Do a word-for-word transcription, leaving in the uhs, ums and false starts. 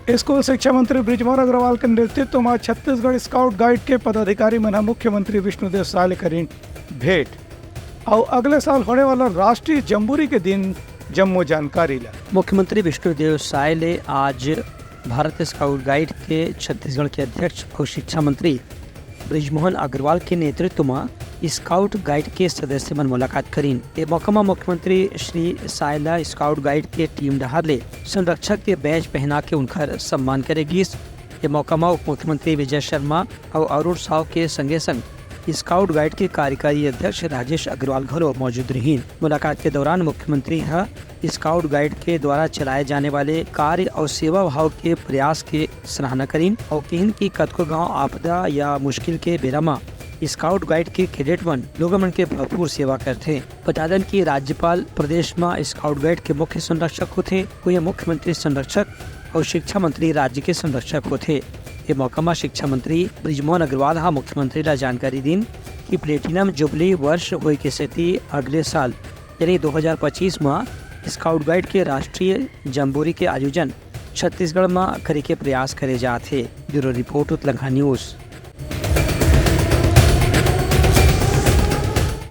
School शिक्षा मंत्री बृजमोहन अग्रवाल के नेतृत्व म छत्तीसगढ़ स्काउट गाइड के पदाधिकारी मन ह मुख्यमंत्री विष्णुदेव साय ले करिन भेंट। अउ अगले साल होने वाला राष्ट्रीय जम्बूरी के दिन जम्मो जानकारी ला। मुख्यमंत्री विष्णुदेव साय ले आज भारत स्काउट गाइड के छत्तीसगढ़ के अध्यक्ष अउ शिक्षा मंत्री बृजमोहन अग्रवाल के नेतृत्व म स्काउट गाइड के सदस्य मन मुलाकात करिन। ए मौका म मुख्यमंत्री श्री साय ला स्काउट गाइड के टीम डहार ले संरक्षक के बैज पहना के उनकर सम्मान करे गिस। ए मौका म उप मुख्यमंत्री विजय शर्मा अउ अरुण साव के संगे संग स्काउट गाइड के कार्यकारी अध्यक्ष राजेश अग्रवाल घलो मौजूद रहिन। मुलाकात के दौरान मुख्यमंत्री ह स्काउट गाइड के द्वारा चलाए जाने वाले कार्य अउ सेवा भाव के प्रयास के सराहना करिन अउ किहिन कि कतको गांव आपदा या मुश्किल के बेरा म स्काउट गाइड के कैडेट मन लोगन मन के भरपूर सेवा करथे। बता दन कि राज्यपाल प्रदेश म स्काउट गाइड के मुख्य संरक्षक होथे, उहें मुख्यमंत्री संरक्षक अउ शिक्षा मंत्री राज्य के संरक्षक होथे। ए मौका म शिक्षा मंत्री बृजमोहन अग्रवाल ह मुख्यमंत्री ला जानकारी दिन कि प्लेटिनम जुबली वर्ष होए के सेती अगले साल यानी दो हज़ार पच्चीस म स्काउट गाइड के राष्ट्रीय जम्बोरी के आयोजन छत्तीसगढ़ म करे के प्रयास करे जात हे। Bureau report, Utlangha news.